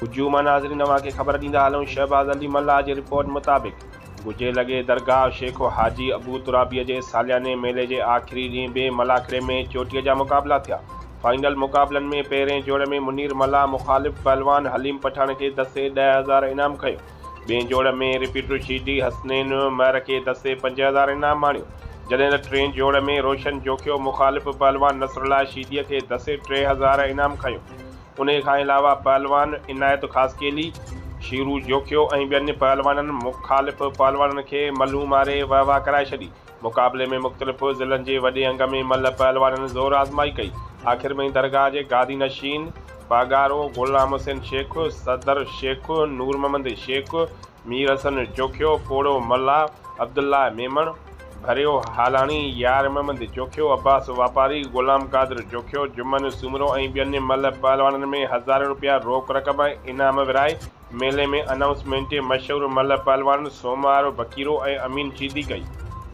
هجوم ناظرين اوهان کي خبر ڏيندا هلون شهباز علي ملاح جي رپورٽ مطابق گجي لڳي درگاهه شيخ حاجي ابو ترابي جي سالياني ميلي جي آخري ڏينهن به ملاکڙي ۾ چوٽيء جا مقابلا ٿيا. فائنل مقابلن ۾ پهرين جوڙ ۾ منير ملاح مخالف پهلوان حليم پٺاڻ کي دسي 10,000 انعام کنيو. ٻئين جوڙ ۾ رپيٽر شيدي حسنين مهر کي دسي 5000 انعام ماڻيو. جڏهن ته ٽئين جوڙ ۾ روشن جوکيو مخالف پهلوان نصرالله شيدي کي دسي 3000 انعام کنيو. انهيء کان علاوه پهلوان عنايت خاصخيلي، شيرو جوکيو ۽ ٻين پهلوانن مخالف پهلوانن کي ملهون ماري وهه واهه ڪرائي ڇڏي. مقابلي ۾ مختلف ضلعن جي وڏي انگ ۾ ملهه پهلوانن زور آزمائي ڪئي. آخر ۾ درگاهه جي گادي نشين پاڳارو غلام حسين شيخ، صدر شيخ نور محمد شيخ، مير حسن جوکيو، پوڙهو ملاح، عبدالله ميمڻ، ڀريو هالاڻي، يار محمد جوکيو، عباس واپاري، غلام قادر جوکيو، جمن سومرو ۽ ٻين ملهه پهلوانن ۾ هزارين روپيا روڪ رقم ۽ انعام ورهائي ميلي ۾ انائونسمينٽ مشهور ملهه پهلوانن سومار بڪيرو ۽ امين شيدي ڪئي.